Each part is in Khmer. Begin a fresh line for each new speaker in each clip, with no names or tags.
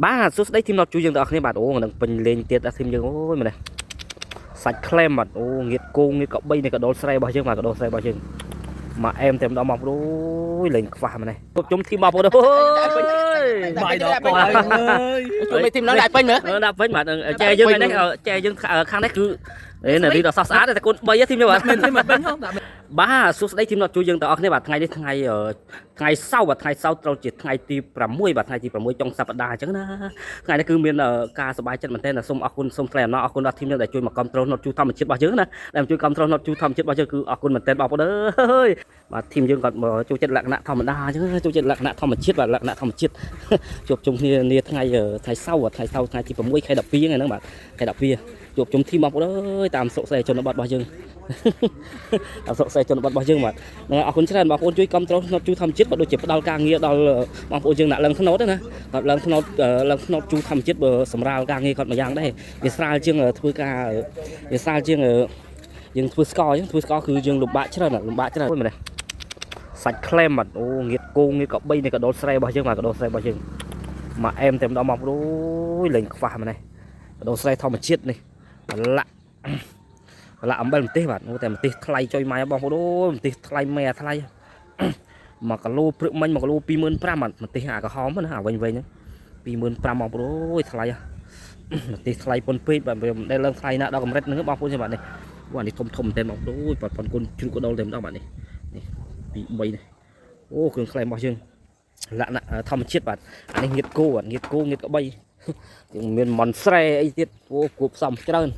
បាទសួស្តីធីមណតជួយយើងទាំងអស់គ្នាបាទអូនឹងពេញលេងទៀតដល់ធីមយើងអូយម្នេះសាច់ក្លែមបាទអូងៀតគោងៀតកបីនេះកដុលស្រែរបស់យើងបាទកដុលស្រែរបស់យើងមកអែមតែម្ដងមកអូយលេងខ្វះម្នេះជួបជុំធីមបងប្អូនអូយ
បាយដល់កហើយអើយ
ជួយមេធីមហ្នឹងដាក់ពេញមើល
ដាក់ពេញបាទចែយើងនេះចែយើងខាងនេះគឺអេនារីដល់សោះស្អាតតែកូន3ធីមយើងបាទ
មិនទេមិនពេញហងដាក់
បាទសួស្តីធីមណតជួយយើងទាំងអស់គ្នាបាទថ្ងៃនេះថ្ងៃថ្ងៃសៅរ៍បាទថ្ងៃសៅរ៍ត្រូវជាថ្ងៃទី6បាទថ្ងៃទី6ចុងសប្តាហ៍អញ្ចឹងណាថ្ងៃនេះគឺមានការសប្បាយចិត្តមែនទែនសូមអរគុណសូមថ្លែងអំណរអរគុណដល់ធីមយើងដែលជួយមកគ្រប់គ្រងណតជួយធម្មជាតិរបស់យើងណាដែលជួយគ្រប់គ្រងណតជួយធម្មជាតិរបស់យើងគឺអរគុណមែនទែនបងប្អូនអើយបាទធីមយើងគាត់មកចូលចិត្តលក្ខណៈធម្មតាអញ្ចឹងចូលចិត្តលក្ខណៈធម្មជាតិបាទលក្ខណៈធម្មជាតិជួបជុំគ្នានាថ្ងៃថ្ងៃសៅរ៍ថ្ងៃសៅរ៍ថ្ងៃទី6ខែ12ហ្នឹងបាទខែ12ជួបជុំធីមបងប្អូនអើយតាមសុខស្រីជនបទរបស់យើង តាមស្រុកស្រែជនបទរបស់យើងបាទហ្នឹងអរគុណច្រើនបងប្អូនជួយគ្រប់គ្រងធ្នត់ជូរធម្មជាតិបើដូចជាផ្ដល់ការងារដល់បងប្អូនយើងអ្នកឡើងធ្នត់ណាគាត់ឡើងធ្នត់ឡើងធ្នត់ជូរធម្មជាតិបើសម្រាលការងារគាត់មួយយ៉ាងដែរវាស្រាលជាងធ្វើការវាស្រាលជាងយើងធ្វើស្ករអញ្ចឹងធ្វើស្ករគឺយើងលំបាកច្រើនលំបាកច្រើនមែនទេសាច់ក្លែមបាទអូងៀតគោងៀតកបីនេះកដុលស្រែរបស់យើងបាទកដុលស្រែរបស់យើងមកអែមតែម្ដងមកអូយលេងខ្វះមែនទេកដុលស្រែធម្មជាតិនេះប្រឡាក់ ប្រឡាក់អំបិលម្ទេសបាទតែម្ទេសថ្លៃចុយម៉ែបងប្អូនអូយម្ទេសថ្លៃម៉ែថ្លៃ1គីឡូព្រឹកមិញ1គីឡូ25000បាទម្ទេសអាក្រហមណាអាវិញវិញហ្នឹង25000បងប្អូនអូយថ្លៃម្ទេសថ្លៃប៉ុនពេកបាទវាមិនដែលឡើងថ្លៃណាដល់កម្រិតហ្នឹងបងប្អូនបាទនេះអូអានេះធំធំមែនទែនបងប្អូនអូយបាទប៉ុនគុណជ្រូកកដុលតែម្ដងបាទនេះនេះ2 3នេះអូគ្រឿងក្លែមរបស់យើងលក្ខណៈធម្មជាតិបាទអានេះងៀតគោបាទងៀតគោងៀតក្បីយើងមានមន់ស្រែអីទៀតអូគួបផ្សំច្រើន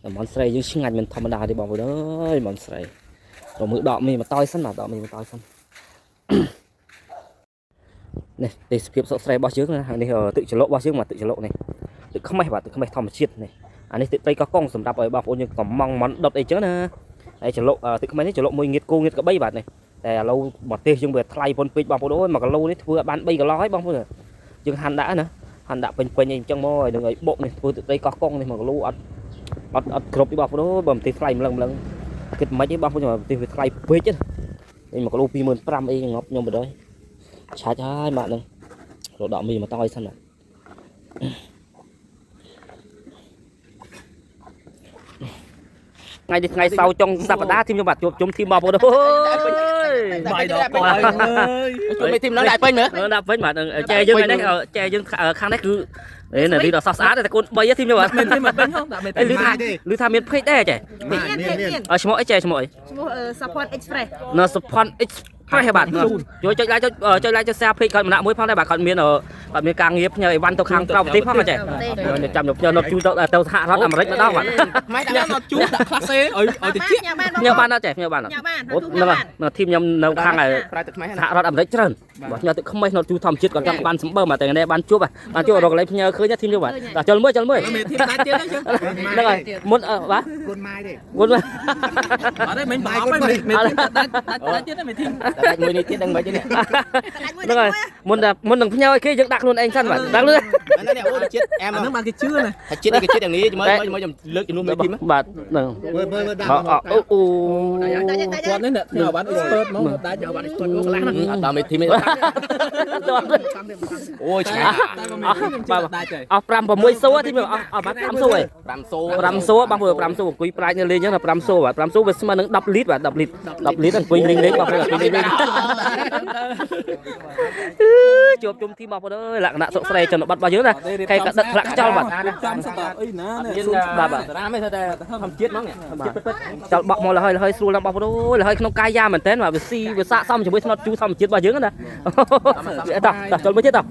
តែមន់ស្រីយើងឆ្ងាញ់មិនធម្មតាទេបងប្អូនអើយមន់ស្រីទៅមើលដកមីមកតយសិនបាទដកមីមកតយសិននេះទេសភាពសុកស្រីរបស់យើងណានេះទឹកជ្រលក់របស់យើងមកទឹកជ្រលក់នេះទឹកខ្មេះបាទទឹកខ្មេះធម្មជាតិនេះអានេះទឹកត្រីកោះកុងសម្រាប់ឲ្យបងប្អូនយើងកំងមន់ដុតអីចឹងណាហើយជ្រលក់ទឹកខ្មេះនេះជ្រលក់មួយងៀតគោងៀតក្បីបាទនេះតែឥឡូវមកទេសយើងវាថ្លៃប៉ុនពេកបងប្អូនអើយ1គីឡូនេះធ្វើឲ្យបាន3គីឡូហើយបងប្អូនយើងហាន់ដាក់ណាហាន់ដាក់ពេញពេញអីចឹងមកឲ្យនឹងឲ្យបុកនេះធ្វើទឹកត្រីកោះកុងនេះ1គីឡូអត់ អត់អត់គ្រប់ទេបងប្អូនបើម្ទេសថ្លៃម្លឹងម្លឹងគិតមិនទេបងប្អូនម្ទេសវាថ្លៃពេកនេះ1គីឡូ25000អីងប់ខ្ញុំបដ ாய் ឆាច់ហើយម៉ាក់ហ្នឹងរដកមីមកតយសិនបាទថ្ងៃនេះថ្ងៃសៅរ៍ចុងសប្តាហ៍ធីមខ្ញុំបាទជួបជុំធីមបងប្អូនអូយ
បាយដល់កហើយអើយ
ជួយមេធីមហ្នឹងដាក់ពេញមើល
ដាក់ពេញបាទចែយើងនេះចែយើងខាងនេះគឺអេនារីដល់សោះស្អាតតែកូន3ធីមខ្ញុំបាទ
មិនទេមិនពេញហងដាក់មេ
អីឮថាឮថាមានភេទដែរចែ
មានមាន
ឈ្មោះអីចែឈ្មោះអី
ឈ្មោះ Support Express
នៅ Support Express បាទជួយចុច like ចុចចុច like ចុច share page គាត់ម្នាក់មួយផងដែរបាទគាត់មានគាត់មានការងារផ្ញើអីវ៉ាន់ទៅខាងក្រៅប្រទេសផងចេះចាំខ្ញុំផ្ញើនៅជួយទៅទៅសហរដ្ឋអាមេរិកម្ដងបាទ
ម៉ែ
ញ៉ាំអត់ជូរដាក់ខ្លះសេឲ្យឲ្យតិច
ញ៉ាំបាន
ផ្ញើបានអត់ចេះផ្ញើបានអត់
ញ៉ាំបាន
អូនៅធីមខ្ញុំនៅខាង
ប្រើទឹកខ្មេះ
សហរដ្ឋអាមេរិកច្រើនបាទផ្ញើទឹកខ្មេះនៅជួយធម្មជាតិគាត់ចង់បានសម្បើមតែនេះបានជួបបានជួបរកកន្លែងផ្ញើឃើញធីមខ្ញុំបាទដល់ចុលមើលចុលមើល
មេធីមដាច់ទៀតហ្នឹង
ហ្នឹងហើយមុនបាទ
គុណម៉ាយទេ
មុន
អត់ទេមិញប្រអប់ហើយមេធីមដាច់ដាច់ទៀតមេធីម
ដាច់មួយនេះទៀតដឹងមិនទេនេះ
ហ្នឹងហើយមុនតែមុននឹងផ្ញើឲ្យគេយើងដាក់ខ្លួនឯងសិនបាទដាក់ខ្លួន
នេះអូជាតិអែម
អាហ្នឹងបានគេជឿណា
ថាជាតិនេះគេជាតិយ៉ាងនេះមើលមើលខ្ញុំលើកជំនួសមេធីម
បាទហ្នឹង
មើលមើលមើលដាក់
អូអូ
គាត់នេះអ្នកញ៉ាំបាន expert ហ្មងដាច់ញ៉ាំបាន expert កន្លះណា
អត់ដល់មេធីមទេអូយឆ្ងាញ់
តែមេធីមខ្ញុំជឿដាច់ហើយ
អស់5 6សូទីមើលអស់អស់បាទ5សូឯង
5សូ
5សូបងប្អូន5សូអង្គុយប្រាច់នៅលេងអញ្ចឹង5សូបាទ5សូវាស្មើនឹង10លីត្របាទ10លីត្រ10លីត្រអង្គុយលេងលេងបងប្អូនអង្គុយលេងលេងជួបជុំធីមបងប្អូនអើយលក្ខណៈសុកស្រីជនបទរបស់យើងណាខែកដិតផ្លាក់ខ្យល់បាទ
ចាំស្តអីណានេះ
បាទបាទ
តារាមិនថាតែធម្មជាតិហ្មងធម្មជាតិពិត
ខ្យល់បក់មកលហើយលហើយស្រួលណាស់បងប្អូនអើយលហើយក្នុងកាយយ៉ាមែនតើបាទវាស៊ីវាស័កសមជាមួយស្នុតជូរធម្មជាតិរបស់យើងណាតោះតោះចូលមួយទៀតតោះ